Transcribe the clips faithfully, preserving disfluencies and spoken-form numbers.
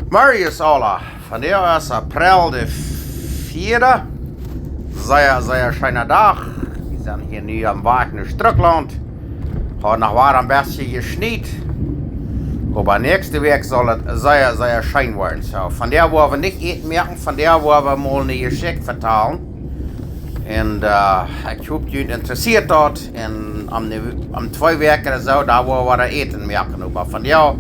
Goodemorjes aula. Vondoag es April de vieede. Sea, sea scheena Dach. Wie sent hia nu aum Wajch no Strucklaunt. Haft noch mau een bät jeschniet. Oba näakjste Wäakj saul et sea, sea scheen woaren. Soo, vondoag woa wie nich Äten moaken, vondoag woa wie mol eene Jeschicht vetalen. Un, äh, ekj hop, junt interessieet daut. Un om ne, om twee Wäakj ooda soo, dan woa wie Äten moaken. Oba vondoag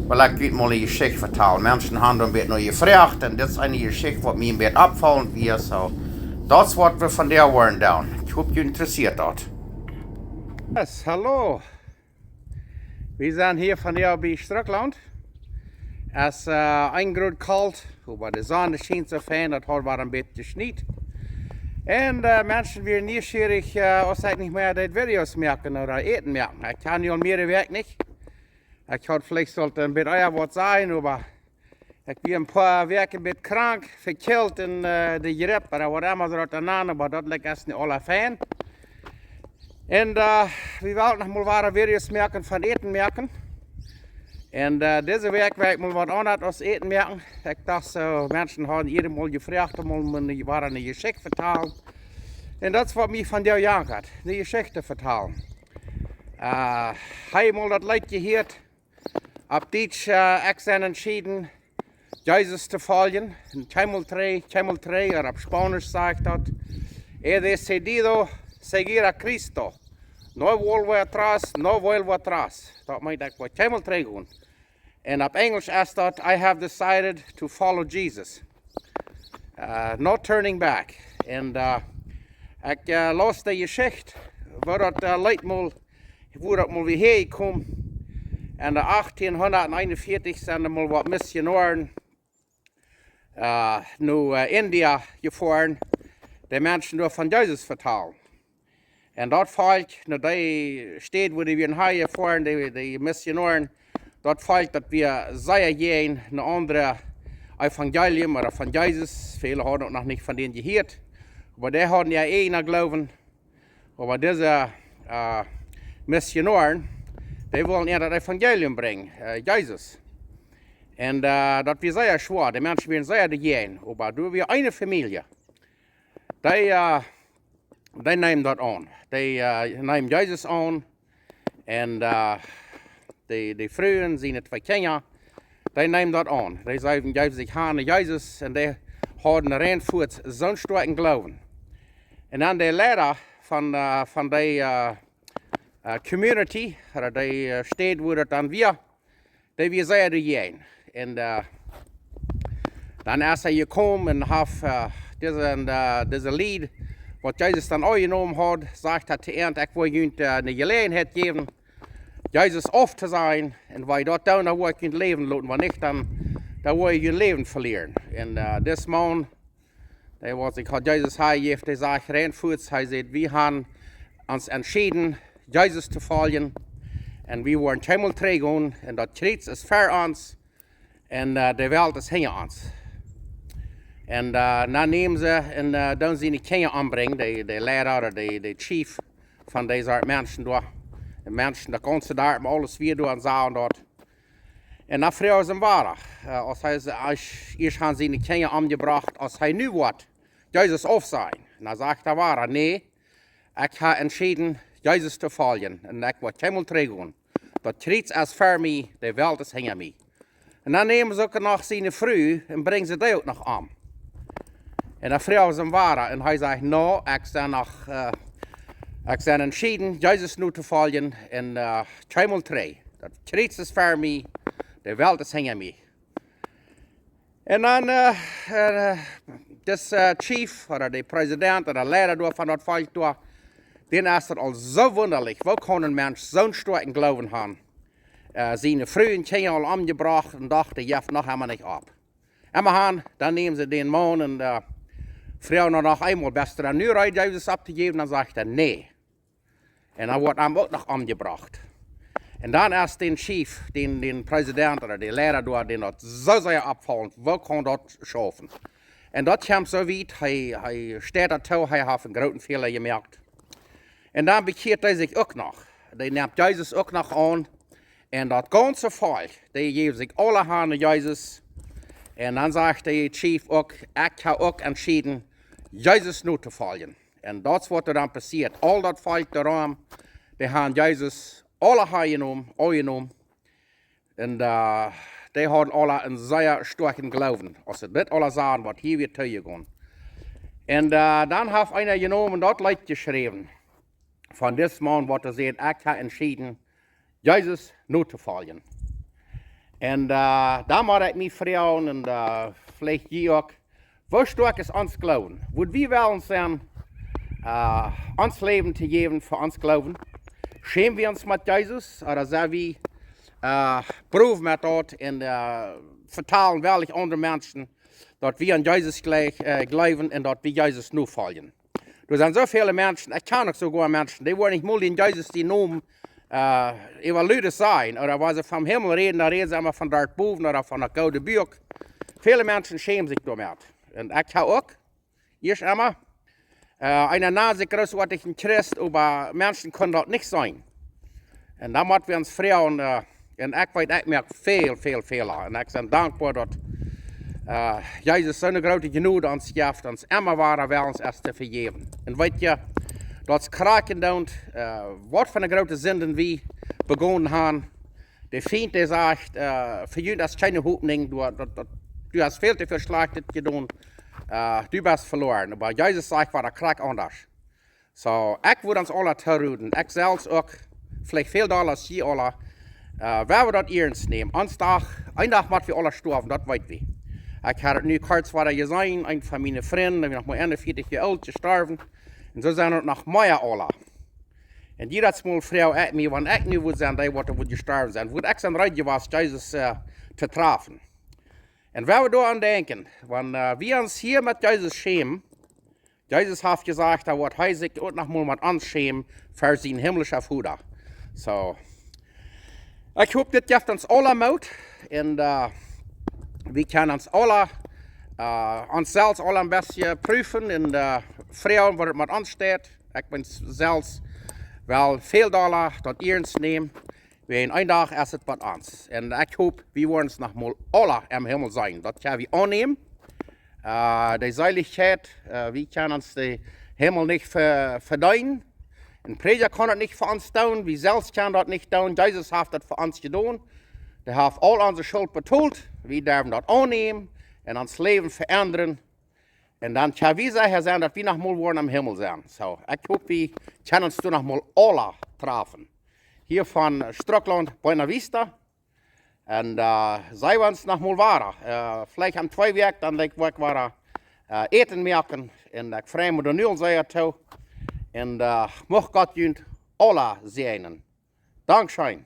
well ekj junt mol eene Jeschicht vetalen. Menschen haben een bät no jefroacht un dit es eene Jeschicht, waut mie een bät oppjefollen wia. Soo, daut es waut wie vondoag woaren doonen. Ekj hop, junt interessieet daut. Yes, hallo. Wie sent hia vondoag bie Strucklaunt. Es, äh, een Grod kolt, oba de Sonn schient soo fein, daut haft mau een bät jeschniet. Un, äh, Menschen wieren nieschierich, äh, aus ekj nich mea deed Videos moaken ooda Äten moaken. Ekj kaun nu aul mearere Wäakj nich. Ekj haud veleicht sult een bät ea waut sajen, oba ekj wia een poa Wäakj een bät krank, vekjilt un, äh, de Gripp, ooda waut emma daut dan, oba daut lat es nu aula fein. Un, äh, wie wellen noch mol wada Videos moaken von Äten moaken. Un, äh, dise Wäakj well ekj mol waut aundasch aus Äten moaken. Ekj docht soo, Menschen haben hia mol jefroacht, om mol eene, wada eene Jeschicht vetalen. Un daut es waut mie vondoag aunjeit, eene Jeschicht vetalen. Äh, hab mol daut Leet jehieet. Opp Dietsch, äh, ekj sie entschieden, Jesus to folgen. Un kjeenmol trigj, kjeenmol trigj, ooda opp Spaunisch sajcht daut: He decidido seguir a Cristo. No vuelvo atrás, no vuelvo atrás. Daut meent, ekj woa kjeenmol trigj gonen. Un opp Enjlisch es daut: I have decided to follow Jesus. Äh, no turning back. Un, äh, ekj, äh, laus de Jeschicht, woo daut, äh, Leet mol, woo daut mol wia häajekomen. Un de achttienhundateenunvieetich sent doa mol waut Missionoaren, äh, no, äh, India jefoaren, de Menschen doa von Jesus vetalen. Un daut Volkj, no dee Städ, wua dee wieren häajefoaren, de, de Missionoaren, daut Volkj, daut wia sea jäajen een aundret Evangelium ooda von Jesus. Väle hauden uk noch nich von dän jehieet. Oba dee hauden äa ieejna Gloowen. Oba dise, äh, Missionoaren, dee wullen äa daut Evangelium brinjen, äh, Jesus. Un, äh, daut wia sea schwoa. De Menschen wieren sea doajäajen. Oba doa wia eene Famielje, dee, äh, dee neem daut aun. Dee, äh, neem Jesus aun. Un, äh, de, de Fru un siene twee Kjinja, dee neemen daut aun. Dee säden, jeewen sikj han aun Jesus un dee hauden rein fuats soon stoakjen Gloowen. Un dan de Leida von, äh, von de, äh, äh, community, ooda de, äh, Städ, wua daut dan wia, dee wia sea doajäajen. Un, äh, dan es hee jekomen un haft, äh, dise, äh, dise Lied, waut Jesus dan aunjenomen haud, sajcht hee to an: Ekj well junt, äh, eene Jeläajenheit jäwen, Jesus auftosajen. Un wan jie daut doonen, dan woa ekj junt Läwen loten. Wan nich, dan, dan woa jie jun Läwen velieren. Un, äh, dis Maun, dee waut sikj haud Jesus hanjejäft, dee sajcht rein fuats, hee säd: Wie han ons entschieden, Jesus to folgen. Un wie woaren kjeenmol trigj gonen. Un daut Kjriez es ver ons. Un, äh, de Welt es hinja ons. Un, äh, dan neemen see un, äh, doonen siene Kjinja ombrinjen, de, de Leida ooda de, de chief von dee Sort Menschen doa. De Menschen, daut gaunze Darp, aules wia doa un soo un daut. Un dan fruach see am wada, äh, aus hee, aus, ieescht han see siene Kjinja omjebrocht, aus hee nu wudd Jesus aufsajen. Un dan sajcht hee wada: Nä, ekj hab entschieden, Jesus to folgen. Un ekj woa kjeenmol trigj gonen. Daut Kjriez es ver mie, de Welt es hinja mie. Un dan neemen see uk noch siene Fru un brinjen see dee uk noch om. Un dan fruach see am wada un hee säd: No, ekj sie noch, äh, ekj sie entschieden, Jesus nu to folgen un, äh, kjeenmol trigj. Daut Kjriez es ver mie, de Welt es hinja mie. Un dan, äh, äh, dis, äh, chief ooda de Präsident ooda Leida doa von daut Volkj doa, dän es daut aul soo wundalich, woo kaun een Mensch soon stoakjen Gloowen han? Äh, siene Fru un Kjinja aul omjebrocht un doch, dee jeft noch emma nich opp. Emmahan, dan neemen see dän Maun un, äh, fruagen am noch eemol: Best du dan nu reed, Jesus auftojäwen? Dan sajcht hee: Nä. Un dan woat am uk noch omjebrocht. Un dan es dän chief, dän, dän Präsident ooda de Leida doa, dän daut soo sea oppfelt, woo kaun daut schaufen? Un daut kjemt soo wiet, hee, hee steit daut too, hee haft een grooten Fäla jemoakt. Un dan bekjieet hee sikj uk noch. Dee nemt Jesus uk noch aun. Un daut gaunze Volkj, dee jäwen sikj aule han aun Jesus. Un dan sajcht de Chief uk: "Ekj hab uk entschieden, Jesus notofoljen." Un daut es waut doa dan passieet. Aul daut Volkj doaromm, dee haben Jesus aula aunjenomen, aunjenomen. Un, äh, dee hauden aula eenen sea stoakjen Gloowen, aus see dit aula sagen, waut hia wia toojegonen. Un, äh, dan haft eena jenomen daut Leet jeschräwen von dis Maun, waut hee säd: "Ekj hab entschieden, Jesus notofoljen." Un, äh, dan mott ekj mie froagen, un, äh, veleicht jie uk: Woo stoakj es ons Gloowen? Wudd wie wellen sennen, äh, ons Läwen to jäwen fa ons Gloowen? Schäm wie ons met Jesus? Ooda sent wie, äh, brow met daut un, äh, vetalen wellich aundre Menschen, daut wie aun Jesus jlikj, äh, jleewen un daut wie Jesus nofoljen? Doa sent soo väle Menschen, ekj kjan uk soogoa Menschen, dee woaren nich mol dän Jesus dän Nomen, äh, äwa lud sajen. Ooda wan see vom Himmel räden, dan räden see emma von doa bowen ooda von daut goode Buak. Väle Menschen schämen sikj doamet. Un ekj hab uk, ieescht emma, äh, eena nand sikj grootoatich een Christ, oba Menschen kunnen daut nich seenen. Un dan mott wie ons froagen, äh, un ekj weet, ekj moak väl, väl Fäla. Un ekj sie dankboa daut, äh, Jesus soone groote Jnod ons jeft, ons emma wada wellens es to vejäwen. Un weet jie, daut es krakjt endoont, äh, waut fa eene groote Sind wie begonen haben. De Fient, dee sajcht, äh, fa junt es kjeene Hopninj, du, daut, daut, du hast väl too väl Schlajchtet jedonen, äh, du best veloaren. Oba Jesus sajcht, wia daut krakjt aundasch. Soo, ekj wudd ons aula toroden, ekj selfst uk, veleicht väl dolla aus jie aula, äh, wan wie daut iernst nämen. Ons Dach, een Dach mott wie aula stoawen, daut weet wie. Ekj hab nu kort wada jeseenen, een von miene Frind, dee wia noch mau eenunvieetich Joa oolt, jestorwen. Un soo sent doa noch mea aula. Un jiedet Mol froag ekj mie, wan ekj nu wudd sennen, dee waut doa wudd jestorwen sennen, wudd ekj sennen reed jewast, Jesus, äh, to trafen? Un wan wie doaraun denkjen, wan, äh, wie ons hia met Jesus schämen, Jesus haft jesajcht, daut woat hee sikj uk noch mol met ons schämen ver sienen himmlischen Voda. Soo, ekj hop, dit jeft ons aula Moot. Un, äh, wie kjennen ons aula, äh, ons selfst aula een bät prüfen un, äh, froagen, woo et met ons steit. Ekj meen selfst, well, väl dolla daut iernst nämen. Wiels een Dach es et bie ons. Un ekj hop, wie woaren ons noch mol aula em Himmel seenen. Daut kjenn wie aunnämen. Äh, de Seelichkjeit, äh, wie kjennen ons dän Himmel nich ve-, vedeenen. Een Prädja kaun daut nich fa ons doonen. Wie selfst kjennen daut nich doonen. Jesus haft daut fa ons jedonen. Dee haft aul onse Schult betolt. Wie derwen daut aunnämen un ons Läwen veendren. Un dan kjenn wie secha sennen, daut wie noch mol woaren em Himmel sennen. Soo, ekj hop, wie kjennen ons doa noch mol aula trafen. Hia von, äh, Strucklaunt, Buena Vista. Un, äh, seenen wie ons noch mol wada. Äh, veleicht aun twee Wäakj, dan denkj ekj, woa ekj wada, äh, Äten moaken. Un ekj frei mie doa nu aul sea too. Un, äh, mucht Gott junt aula säajnen. Dankscheen.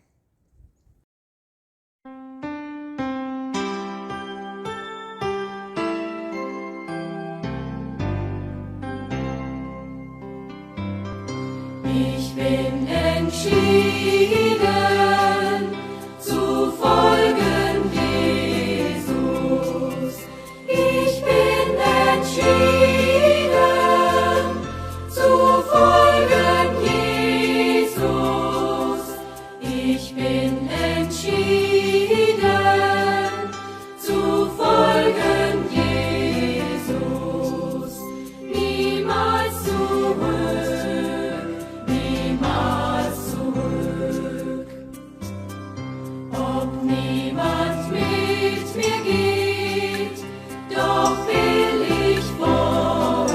Ich bin entschieden zu folgen, Jesus. Ich bin entschieden zu folgen, Jesus. Ich bin entschieden zu folgen, Jesus. Niemals zurück, niemals zurück. Ob niemand mit mir geht, doch will ich folgen.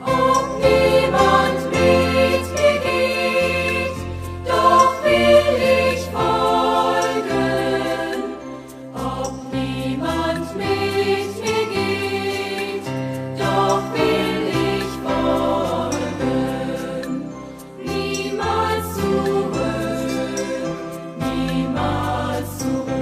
Ob niemand mit mir geht, doch will ich folgen. Ob niemand mit mir geht, doch will ich folgen. Niemals zurück, niemals zurück.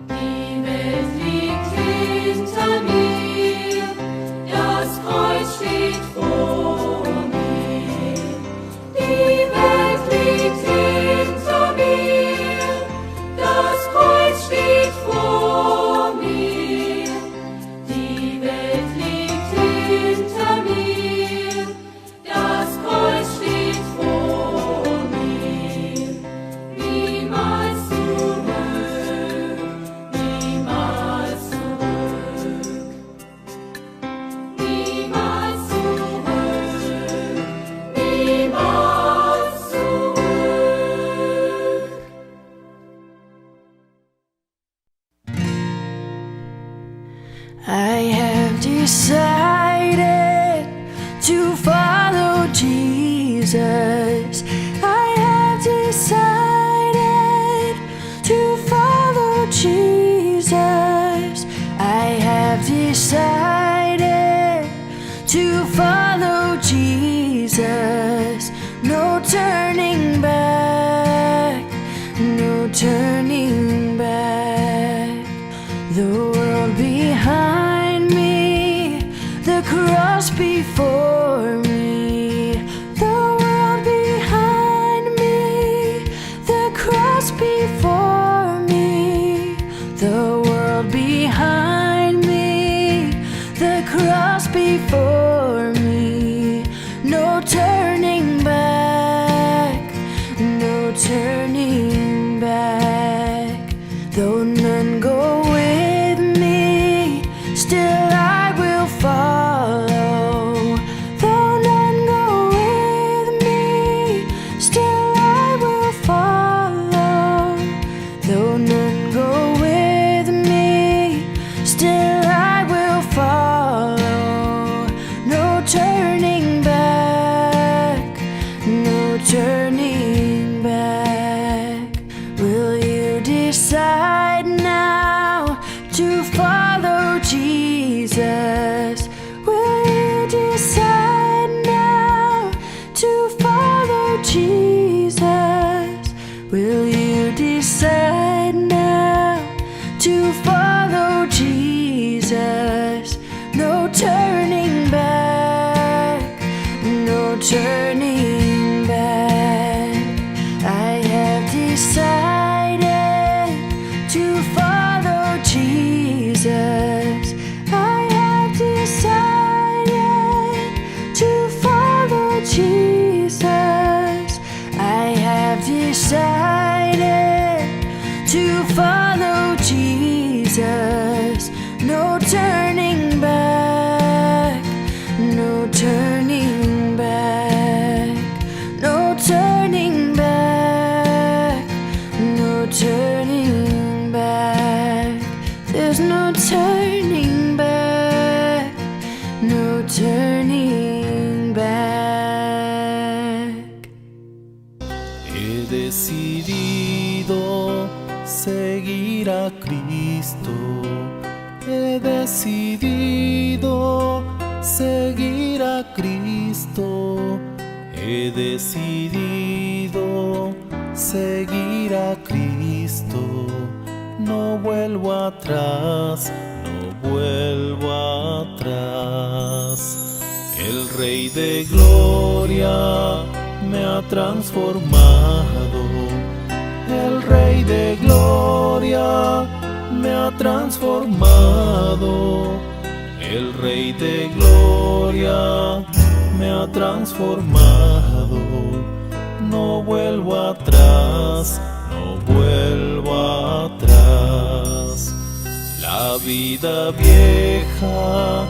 Die Welt liegt hinter mir, das Kreuz steht vor mir. Die Welt liegt hinter mir, das Kreuz steht vor mir. Die Welt liegt Decided to follow Jesus. I have decided to follow Jesus. I have decided to follow Jesus. No turning back, no turning back. The world behind me, the cross before me. The world behind me, the cross before me. The world behind me, the cross before me. No turning back, no turning back. Though none go with me, still I will follow. Though none go with me, still I will follow. Though none go with me, still I will follow. No turning back, no turning back. Will you decide now to follow Jesus? Will you decide now to follow Jesus? Will you decide now to follow Jesus? No turning back, no turning back. I have decided to follow Jesus. I have decided to follow Jesus. I have decided to follow Jesus. No turning back, no turning back, no turning back, no turning back. There's no turning back, no turning back. He decidido seguir a Cristo. He decidido seguir a Cristo. He decidido seguir a Cristo. No vuelvo atrás, no vuelvo atrás. El Rey de Gloria me ha transformado. El Rey de Gloria me ha transformado. El Rey de Gloria me ha transformado. No vuelvo atrás, no vuelvo atrás. La vida vieja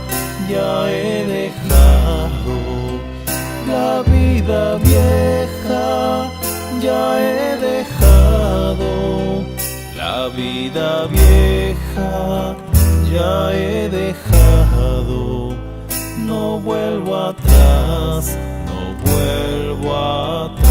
ya he dejado. La vida vieja ya he dejado. La vida vieja ya he dejado. No vuelvo atrás, no vuelvo atrás.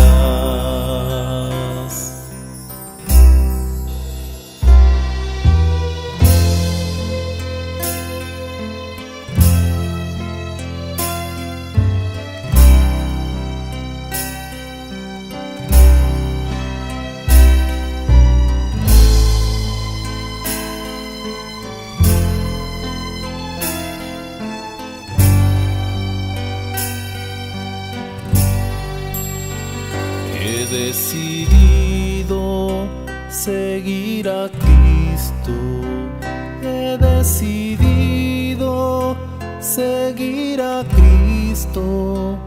He decidido seguir a Cristo. He decidido seguir a Cristo.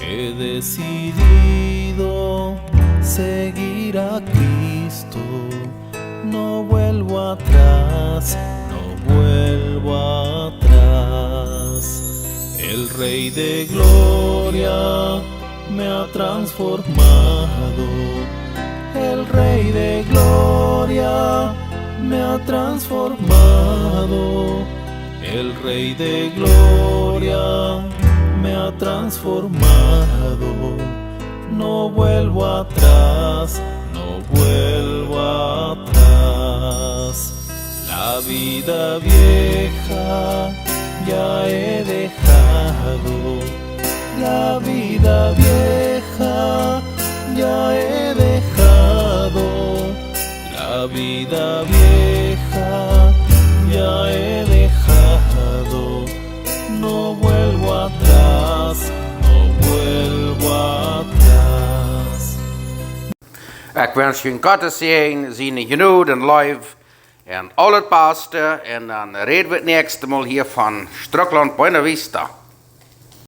He decidido seguir a Cristo. No vuelvo atrás, no vuelvo atrás. El Rey de Gloria me ha transformado. El Rey de Gloria me ha transformado. El Rey de Gloria me ha transformado. No vuelvo atrás, no vuelvo atrás. La vida vieja ya he dejado. La vida vieja ya he dejado. La vida vieja ya he dejado. No vuelvo atrás, no vuelvo atrás. Ekj wensch junt Gottes Säajen, siene Jnod un Leew un aulet Baste. Un dan räd wie daut näakjste Mol hia von Strucklaunt Buena Vista.